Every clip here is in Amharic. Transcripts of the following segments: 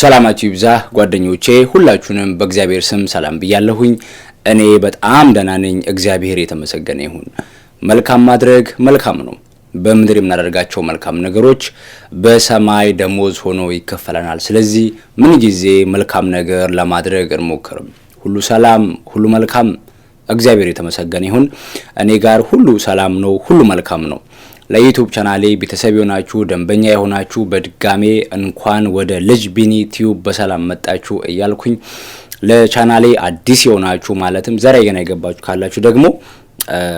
ሰላማችሁ ይብዛ ጓደኞቼ፣ ሁላችሁንም በእግዚአብሔር ስም ሰላም ብያለሁኝ። እኔ በጣም ደህና ነኝ፣ እግዚአብሔር የተመሰገነ ይሁን። መልካም ማድረግ መልካም ነው። በምድር የምናደርጋቸው መልካም ነገሮች በሰማይ ደሞዝ ሆኖ ይከፈለናል። ስለዚህ ምን ጊዜ መልካም ነገር ለማድረግ እንሞክርም። ሁሉ ሰላም፣ ሁሉ መልካም፣ እግዚአብሔር የተመሰገነ ይሁን። እኔ ጋር ሁሉ ሰላም ነው፣ ሁሉ መልካም ነው። ለ YouTube ቻናሌ ቤተሰብ የሆናችሁ፣ ደንበኛ የሆናችሁ በድጋሜ እንኳን ወደ ልጅ ቢኒ ቲዩብ በሰላም መጣችሁ እያልኩኝ፣ ለቻናሌ አዲስ የሆናችሁ፣ ማለትም ዛሬ ገና የገባችሁ ካላችሁ ደግሞ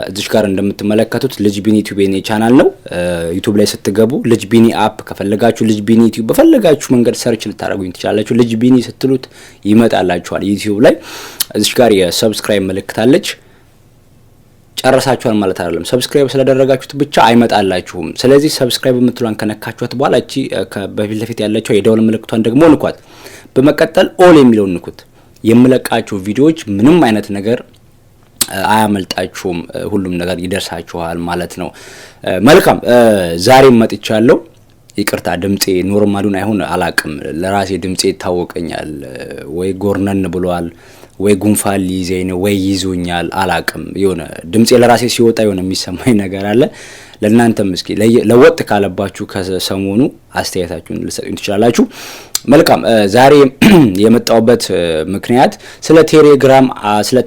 እዚች ጋር እንደምትመለከቱት ልጅ ቢኒ ቲዩብ የኔ ቻናል ነው። YouTube ላይ ስትገቡ ልጅ ቢኒ app ከፈለጋችሁ ልጅ ቢኒ ቲዩብ፣ በፈለጋችሁ መንገድ search ልታደርጉኝ ትችላላችሁ። ልጅ ቢኒ ስትሉት ይመጣላችኋል YouTube ላይ። እዚች ጋር የ subscribe ምልክት አለች። ጨርሳችኋል ማለት አይደለም። Subscribe ስላደረጋችሁት ብቻ አይመጣላችሁም። ስለዚህ subscribe የምትሏን ከነካችኋት በኋላ እቺ በፊት ለፊት ያለችው የደወል ምልክቷን ደግሞ ንኳት። በመቀጠል all የሚለውን ንኩት። የምለቃችሁ ቪዲዮዎች ምንም አይነት ነገር አያመልጣችሁም። ሁሉም ነገር ይደርሳችኋል ማለት ነው። መልካም፣ ዛሬም መጥቻለሁ። ይቅርታ ድምፄ normal ኡን አይሁን አላቅም። ለራሴ ድምፄ ይታወቀኛል። ወይ ጎርነን ብሏል፣ ወይ ጉንፋን ሊይዘኝ ነው፣ ወይ ይዞኛል፣ አላቅም። የሆነ ድምፄ ለራሴ ሲወጣ የሆነ የሚሰማኝ ነገር አለ። ለእናንተም እስኪ ለወጥ ካለባችሁ ከሰሞኑ አስተያየታችሁን ልሰጡኝ ትችላላችሁ። መልካም፣ ዛሬ የመጣሁበት ምክንያት ስለ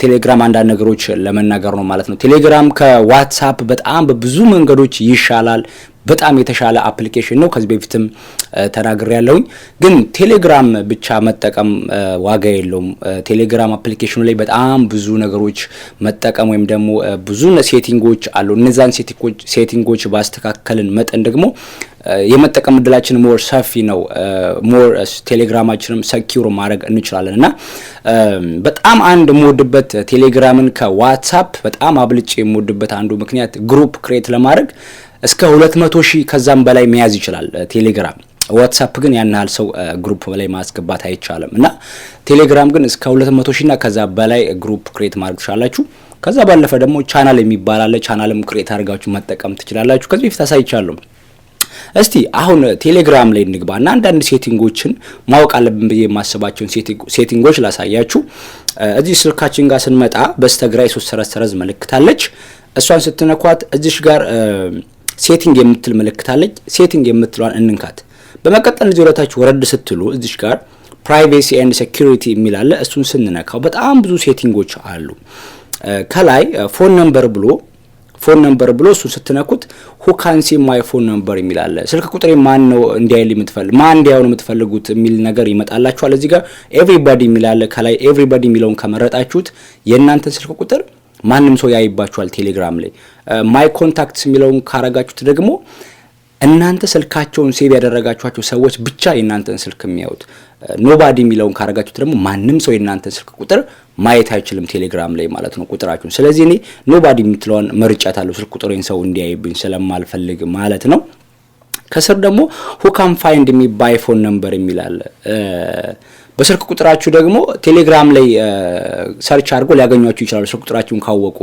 ቴሌግራም አንዳንድ ነገሮች ለመናገር ነው ማለት ነው። ቴሌግራም ከ WhatsApp በጣም በብዙ መንገዶች ይሻላል። በጣም የተሻለ application ነው። ከዚህ በፊትም ተናግሬ ያለሁኝ። ግን ቴሌግራም ብቻ መጠቀም ዋጋ የለውም። ቴሌግራም application ኑ ላይ በጣም ብዙ ነገሮች መጠቀም ወይም ደግሞ ብዙ setting ኦች አሉ። እነዛን setting ኦች ባስተካከልን መጠን ደግሞ የመጠቀም እድላችን more ሰፊ ነው። More ቴሌግራማችንም secure ማድረግ እንችላለን። እና በጣም አንድ የምወድበት፣ ቴሌግራምን ከ WhatsApp በጣም አብልጬ የምወድበት አንዱ ምክንያት group create ለማድረግ እስከ 200,000 ከዛም በላይ መያዝ ይችላል ቴሌግራም። WhatsApp ግን ያን ያህል ሰው group ላይ ማስገባት አይቻልም። እና ቴሌግራም ግን እስከ 200,000 እና ከዛ በላይ group create ማድረግ ትችላላችሁ። ከዛ ባለፈ ደግሞ ቻናል የሚባል አለ። Channel ም create አድርጋችሁ መጠቀም ትችላላችሁ። ከዚህ በፊት አሳይቻለሁ። እስቲ አሁን ቴሌግራም ላይ እንግባ እና አንዳንድ setting ኦችን፣ ማወቅ አለብን ብዬ የማስባቸውን setting ኦች ላሳያችሁ። እዚህ ስልካችን ጋር ስንመጣ በስተግራ የሶስት ሰረዝ ሰረዝ ምልክት አለች። እሷን ስትነኳት እዚሽ ጋር setting የምትል ምልክት አለች። Setting የምትለዋን እንንካት። በመቀጠል እዚህ ወደታች ወረድ ስትሉ እዚሽ ጋር privacy and security የሚል አለ። እሱን ስንነካው በጣም ብዙ setting ኦች አሉ። ከላይ phone number ብሎ እሱን ስትነኩት who can see my phone number የሚል አለ። ስልክ ቁጥሬ ማን ነው እንዲያይል የምትፈልግ፣ ማን እንዲያየው ነው የምትፈልጉት የሚል ነገር ይመጣላችኋል። እዚህ ጋር everybody የሚል አለ። ከላይ everybody የሚለውን ከመረጣችሁት የእናንተን ስልክ ቁጥር ማንም ሰው ያይባችኋል ቴሌግራም ላይ። My contacts የሚለውን ካረጋችሁት ደግሞ እናንተ ስልካቸውን save ያደረጋችኋቸው ሰዎች ብቻ የእናንተን ስልክ የሚያዩት። Nobody የሚለውን ካረጋችሁት ደግሞ ማንም ሰው የእናንተን ስልክ ቁጥር ማየት አይችልም ቴሌግራም ላይ ማለት ነው ቁጥራችሁን። ስለዚህ እኔ nobody የምትለውን መርጫታለሁ፣ ስልክ ቁጥሬን ሰው እንዲያይብኝ ስለማልፈልግ ማለት ነው። ከስር ደግሞ who can find me by phone number የሚል አለ። በስልክ ቁጥራችሁ ደግሞ ቴሌግራም ላይ search አድርጎ ሊያገኟችሁ ይችላሉ፣ ስልክ ቁጥራችሁን ካወቁ።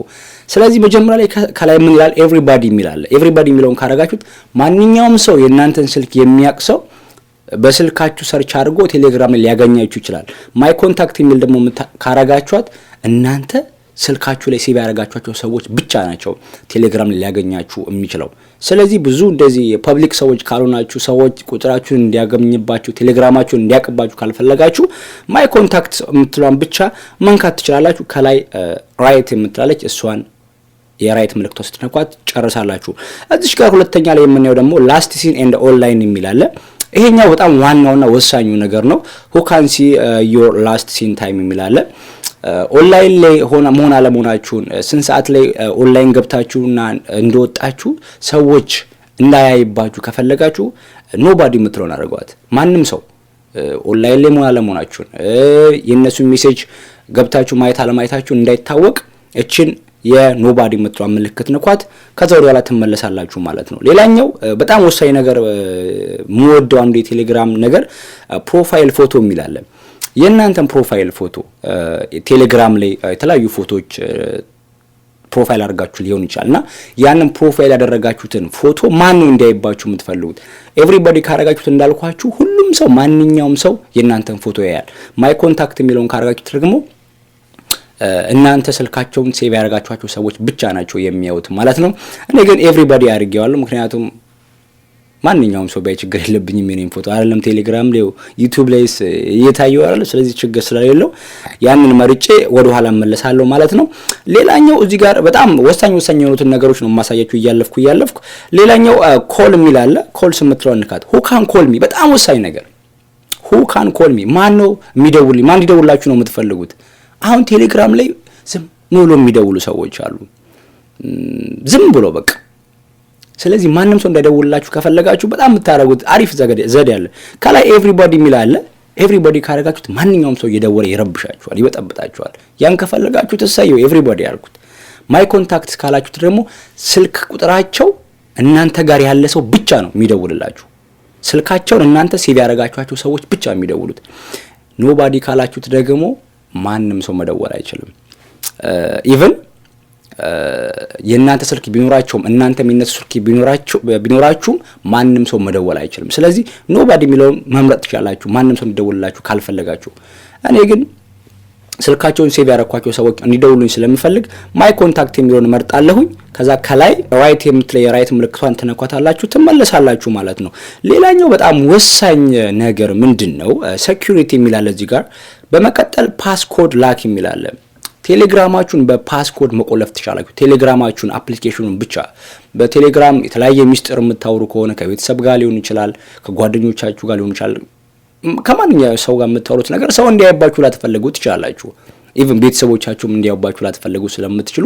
ስለዚህ መጀመሪያ ላይ ከላይ ምን ይላል? Everybody የሚል አለ። Everybody የሚለውን ካረጋችሁት ማንኛውም ሰው፣ የእናንተን ስልክ የሚያውቅ ሰው በስልካችሁ search አድርጎ ቴሌግራም ላይ ሊያገኛችሁ ይችላል። My contact የሚል ደግሞ ካረጋችኋት እናንተ ስልካችሁ ላይ save ያደረጋችኋቸው ሰዎች ብቻ ናቸው ቴሌግራም ላይ ሊያገኛችሁ የሚችለው። ስለዚህ ብዙ እንደዚህ የ public ሰዎች ካልሆናችሁ፣ ሰዎች ቁጥራችሁን እንዲያገኝባችሁ፣ ቴሌግራማችሁን እንዲያቅባችሁ ካልፈለጋችሁ my contact የምትሏን ብቻ መንካት ትችላላችሁ። ከላይ right የምትላለች፣ እሷን የ right ምልክቷ ስትነኳት ጨርሳላችሁ። እዚሽ ጋር ሁለተኛ ላይ የምናየው ደግሞ last seen and online የሚል አለ። ይሄኛው በጣም ዋናውና ወሳኙ ነገር ነው። Who can see your last seen time የሚል አለ። ኦንላይን ላይ ሆነ መሆን አለመሆናችሁን፣ ስንት ሰዓት ላይ ኦንላይን ገብታችሁና እንደወጣችሁ ሰዎች እንዳያይባችሁ ከፈለጋችሁ nobody የምትለውን አድርገዋት። ማንም ሰው ኦንላይን ላይ መሆን አለመሆናችሁን፣ የእነሱን message ገብታችሁ ማየት አለማየታችሁን እንዳይታወቅ እችን የ nobody የምትለዋን ምልክት ንኳት። ከዛ ወደ ኋላ ትመለሳላችሁ ማለት ነው። ሌላኛው በጣም ወሳኝ ነገር፣ የምወደው አንዱ የቴሌግራም ነገር profile photo የሚል አለ። የእናንተን profile photo፣ ቴሌግራም ላይ የተለያዩ ፎቶዎች Profile አድርጋችሁ ሊሆን ይችላል እና ያንን profile ያደረጋችሁትን ፎቶ ማን ነው እንዲያይባችሁ የምትፈልጉት? Everybody ካረጋችሁት እንዳልኳችሁ ሁሉም ሰው፣ ማንኛውም ሰው የእናንተን ፎቶ ያያል። My contact የሚለውን ካረጋችሁት ደግሞ እናንተ ስልካቸውን save ያደረጋችኋቸው ሰዎች ብቻ ናቸው የሚያዩት ማለት ነው። እኔ ግን everybody አድርጌዋለሁ፣ ምክንያቱም ማንኛውም ሰው ቢያይ ችግር የለብኝም። የኔን ፎቶ አይደለም ቴሌግራም ላይ፣ ዩቲዩብ ላይ እየታየው አይደል? ስለዚህ ችግር ስለሌለው ያንን መርጬ ወደ ኋላ እመለሳለሁ ማለት ነው። ሌላኛው እዚህ ጋር በጣም ወሳኝ ወሳኝ የሆኑትን ነገሮች ነው የማሳያችሁ እያለፍኩ እያለፍኩ። ሌላኛው call የሚል አለ። Calls የምትለዋን ንካት። Who can call me፣ በጣም ወሳኝ ነገር። Who can call me፣ ማን ነው የሚደውልኝ? ማን እንዲደውላችሁ ነው የምትፈልጉት? አሁን ቴሌግራም ላይ ዝም ብሎ የሚደውሉ ሰዎች አሉ። ዝም ብሎ በቃ። ስለዚህ ማንም ሰው እንዳይደውልላችሁ ከፈለጋችሁ በጣም የምታደርጉት አሪፍ ዘዴ አለ። ከላይ everybody የሚል አለ። Everybody ካደረጋችሁት ማንኛውም ሰው እየደወለ ይረብሻችኋል፣ ይበጠብጣችኋል። ያን ከፈለጋችሁት እሰየው፣ everybody ያልኩት። My contact ካላችሁት ደግሞ ስልክ ቁጥራቸው እናንተ ጋር ያለ ሰው ብቻ ነው የሚደውልላችሁ። ስልካቸውን እናንተ save ያደረጋችኋቸው ሰዎች ብቻ የሚደውሉት። Nobody ካላችሁት ደግሞ ማንም ሰው መደወል አይችልም። Even የእናንተ ስልክ ቢኖራቸውም፣ እናንተ የነሱ ስልክ ቢኖራችሁም ማንም ሰው መደወል አይችልም። ስለዚህ nobody የሚለውን መምረጥ ትችላላችሁ፣ ማንም ሰው እንዲደውልላችሁ ካልፈለጋችሁ። እኔ ግን ስልካቸውን save ያደረኳቸው ሰዎች እንዲደውሉኝ ስለምፈልግ my contact የሚለውን እመርጣለሁኝ። ከዛ ከላይ right የምትለ የ right ምልክቷን ትነኳታላችሁ፣ ትመለሳላችሁ ማለት ነው። ሌላኛው በጣም ወሳኝ ነገር ምንድን ነው? Security የሚል አለ እዚህ ጋር። በመቀጠል passcode lock የሚል አለ። ቴሌግራማችሁን በ passcode መቆለፍ ትችላላችሁ። ቴሌግራማችሁን application ኑን ብቻ። በቴሌግራም የተለያየ ሚስጥር የምታወሩ ከሆነ ከቤተሰብ ጋር ሊሆን ይችላል፣ ከጓደኞቻችሁ ጋር ሊሆን ይችላል፣ ከማንኛውም ሰው ጋር የምታወሩት ነገር ሰው እንዲያይባችሁ ላትፈልጉ ትችላላችሁ። Even ቤተሰቦቻችሁም እንዲያዩባችሁ ላትፈልጉ ስለምትችሉ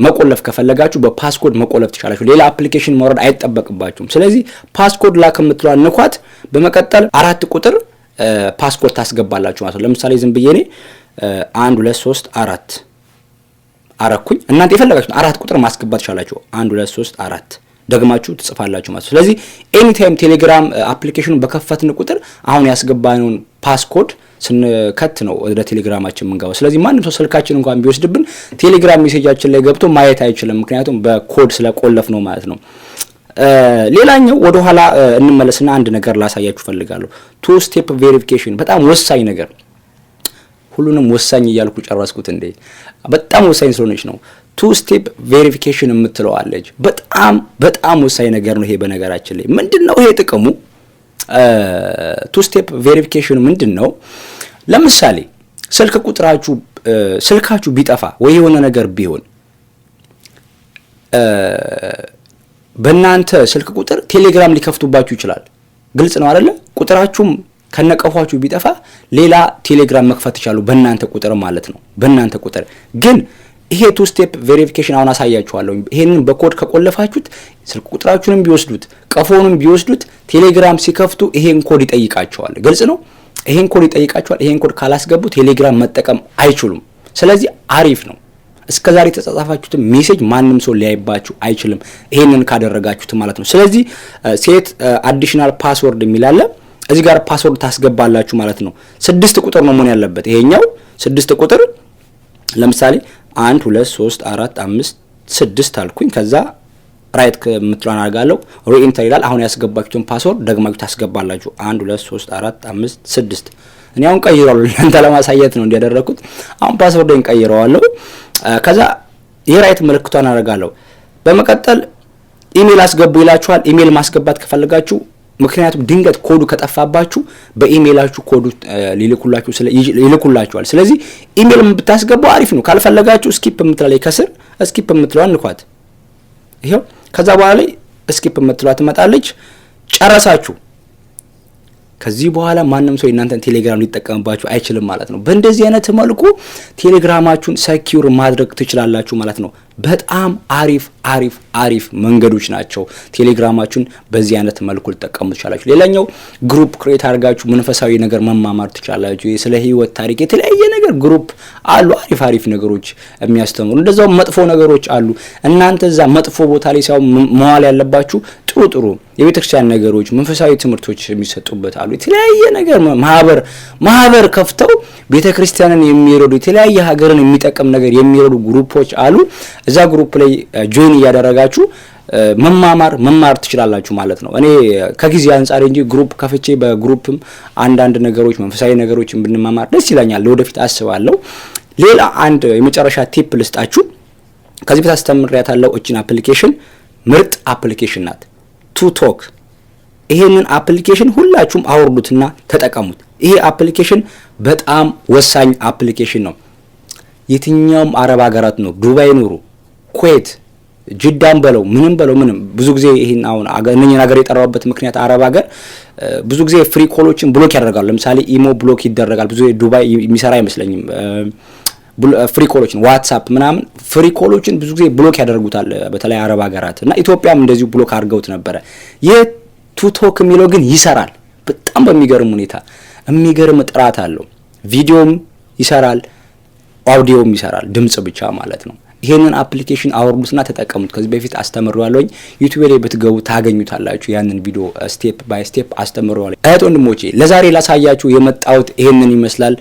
መቆለፍ ከፈለጋችሁ በ passcode መቆለፍ ትችላላችሁ። ሌላ application ማውረድ አይጠበቅባችሁም። ስለዚህ passcode lock የምትለዋን ንኳት። በመቀጠል አራት ቁጥር passcode ታስገባላችሁ ማለት ነው። ለምሳሌ ዝም ብዬ እኔ 1 2 3 4 አረኩኝ። እናንተ የፈለጋችሁ አራት ቁጥር ማስገባት ትችላላችሁ። 1 2 3 4 ደግማችሁ ትጽፋላችሁ ማለት ነው። ስለዚህ anytime ቴሌግራም application ኑን በከፈትን ቁጥር አሁን ያስገባነውን passcode ስንከት ነው ወደ ቴሌግራማችን የምንገባው። ስለዚህ ማንም ሰው ስልካችን እንኳን ቢወስድብን ቴሌግራም message ኣችን ላይ ገብቶ ማየት አይችልም፣ ምክንያቱም በኮድ ስለቆለፍነው ማለት ነው። ሌላኛው ወደ ኋላ እንመለስና አንድ ነገር ላሳያችሁ ፈልጋለሁ። Two step verification በጣም ወሳኝ ነገር። ሁሉንም ወሳኝ እያልኩ ጨረስኩት እንዴ? በጣም ወሳኝ ስለሆነች ነው። Two step verification የምትለው አለች። በጣም በጣም ወሳኝ ነገር ነው ይሄ። በነገራችን ላይ ምንድን ነው ይሄ ጥቅሙ? Two step verification ምንድን ነው? ለምሳሌ ስልክ ቁጥራችሁ፣ ስልካችሁ ቢጠፋ ወይ የሆነ ነገር ቢሆን በእናንተ ስልክ ቁጥር ቴሌግራም ሊከፍቱባችሁ ይችላል። ግልጽ ነው አይደለ? ቁጥራችሁም ከነቀፏችሁ ቢጠፋ ሌላ ቴሌግራም መክፈት ይችላሉ፣ በእናንተ ቁጥር ማለት ነው። በእናንተ ቁጥር ግን ይሄ two step verification አሁን አሳያችኋለሁ። ይሄንን በኮድ ከቆለፋችሁት ስልክ ቁጥራችሁንም ቢወስዱት ቀፎንም ቢወስዱት ቴሌግራም ሲከፍቱ ይሄን ኮድ ይጠይቃቸዋል። ግልጽ ነው። ይሄን ኮድ ይጠይቃቸዋል። ይሄን ኮድ ካላስገቡ ቴሌግራም መጠቀም አይችሉም። ስለዚህ አሪፍ ነው። እስከ ዛሬ የተጻጻፋችሁትን message ማንም ሰው ሊያይባችሁ አይችልም፣ ይሄንን ካደረጋችሁት ማለት ነው። ስለዚህ set additional password የሚል አለ። እዚህ ጋር password ታስገባላችሁ ማለት ነው። ስድስት ቁጥር ነው መሆን ያለበት። ይሄኛው ስድስት ቁጥር፣ ለምሳሌ 1 2 3 4 5 6 አልኩኝ። ከዛ right የምትለዋን አድርጋለሁ። Re-enter ይላል። አሁን ያስገባችሁትን password ደግማችሁ ታስገባላችሁ። 1 2 3 4 5 6። እኔ አሁን ቀይረዋለሁ፣ እናንተ ለማሳየት ነው እንዲያደረግኩት። አሁን password ን ቀይረዋለሁ። ከዛ የ right ምልክቷን አደርጋለሁ። በመቀጠል ኢሜል አስገቡ ይላችኋል። ኢሜል ማስገባት ከፈለጋችሁ፣ ምክንያቱም ድንገት ኮዱ ከጠፋባችሁ በኢሜይላችሁ ኮዱ ይልኩላችኋል። ስለዚህ ኢሜል ብታስገቡ አሪፍ ነው። ካልፈለጋችሁ skip የምትላለች ከስር፣ skip የምትለዋን ንኳት። ይኸው ከዛ በኋላ ላይ skip የምትለዋ ትመጣለች። ጨረሳችሁ። ከዚህ በኋላ ማንም ሰው የእናንተን ቴሌግራም ሊጠቀምባችሁ አይችልም ማለት ነው። በእንደዚህ አይነት መልኩ ቴሌግራማችሁን secure ማድረግ ትችላላችሁ ማለት ነው። በጣም አሪፍ አሪፍ አሪፍ መንገዶች ናቸው። ቴሌግራማችሁን በዚህ አይነት መልኩ ልትጠቀሙ ትችላላችሁ። ሌላኛው group create አድርጋችሁ መንፈሳዊ ነገር መማማር ትችላላችሁ። ስለ ህይወት ታሪክ የተለያየ ነገር group አሉ፣ አሪፍ አሪፍ ነገሮች የሚያስተምሩ፣ እንደዛው መጥፎ ነገሮች አሉ። እናንተ እዛ መጥፎ ቦታ ላይ ሳይሆን መዋል ያለባችሁ ጥሩ ጥሩ ጥሩ የቤተክርስቲያን ነገሮች፣ መንፈሳዊ ትምህርቶች የሚሰጡበት አሉ። የተለያየ ነገር ማህበር ከፍተው ቤተክርስቲያንን የሚረዱ፣ የተለያየ ሀገርን የሚጠቅም ነገር የሚረዱ group ኦች አሉ። እዛ group ላይ join እያደረጋችሁ መማር ትችላላችሁ ማለት ነው። እኔ ከጊዜ አንጻር እንጂ group ከፍቼ በ group ም አንዳንድ ነገሮች፣ መንፈሳዊ ነገሮችን ብንማማር ደስ ይለኛል። ለወደፊት አስባለሁ። ሌላ አንድ የመጨረሻ tip ልስጣችሁ። ከዚህ በፊት አስተምሬያታለሁ። እችን application ምርጥ application ናት። 2Talk። ይሄንን application ሁላችሁም አውርዱትና ተጠቀሙት። ይሄ application በጣም ወሳኝ application ነው። የትኛውም አረብ ሀገራት ነው፣ ዱባይ ኑሩ፣ ኩዌት፣ ጅዳም በለው ምንም በለው ምንም፣ ብዙ ጊዜ ይህን አሁን እነኝን ሀገር የጠራሁበት ምክንያት አረብ ሀገር ብዙ ጊዜ free call ኦችን block ያደርጋሉ። ለምሳሌ ኢሞ block ይደረጋል። ብዙ ዱባይ የሚሰራ አይመስለኝም። Free call ኦችን፣ WhatsApp ምናምን free call ኦችን ብዙ ጊዜ block ያደርጉታል፣ በተለይ አረብ ሀገራት እና ኢትዮጵያም እንደዚሁ block አድርገውት ነበረ። ይህ 2Talk የሚለው ግን ይሰራል። በጣም በሚገርም ሁኔታ የሚገርም ጥራት አለው። ቪዲዮም ይሰራል፣ አውዲዮም ይሰራል፣ ድምጽ ብቻ ማለት ነው። ይሄንን application አውርዱትና ተጠቀሙት። ከዚህ በፊት አስተምሬዋለሁኝ። YouTube ላይ ብትገቡ ታገኙታላችሁ። ያንን ቪዲዮ step by step አስተምሬዋለሁ። እህት ወንድሞቼ፣ ለዛሬ ላሳያችሁ የመጣሁት ይሄንን ይመስላል።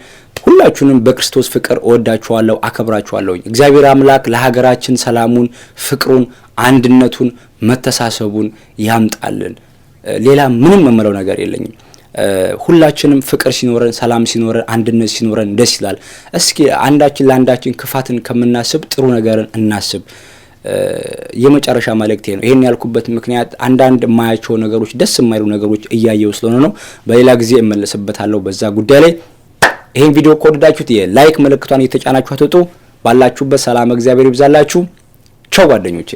ሁላችሁንም በክርስቶስ ፍቅር እወዳችኋለሁ፣ አከብራችኋለሁኝ። እግዚአብሔር አምላክ ለሀገራችን ሰላሙን፣ ፍቅሩን፣ አንድነቱን፣ መተሳሰቡን ያምጣልን። ሌላ ምንም የምለው ነገር የለኝም። ሁላችንም ፍቅር ሲኖረን፣ ሰላም ሲኖረን፣ አንድነት ሲኖረን ደስ ይላል። እስኪ አንዳችን ለአንዳችን ክፋትን ከምናስብ ጥሩ ነገርን እናስብ። የመጨረሻ መልእክቴ ነው። ይሄን ያልኩበት ምክንያት አንዳንድ የማያቸው ነገሮች፣ ደስ የማይሉ ነገሮች እያየው ስለሆነ ነው። በሌላ ጊዜ እመለስበታለሁ በዛ ጉዳይ ላይ። ይሄን ቪዲዮ ከወደዳችሁት የ like ምልክቷን እየተጫናችሁ አትውጡ። ባላችሁበት ሰላም እግዚአብሔር ይብዛላችሁ። ቻው ጓደኞቼ።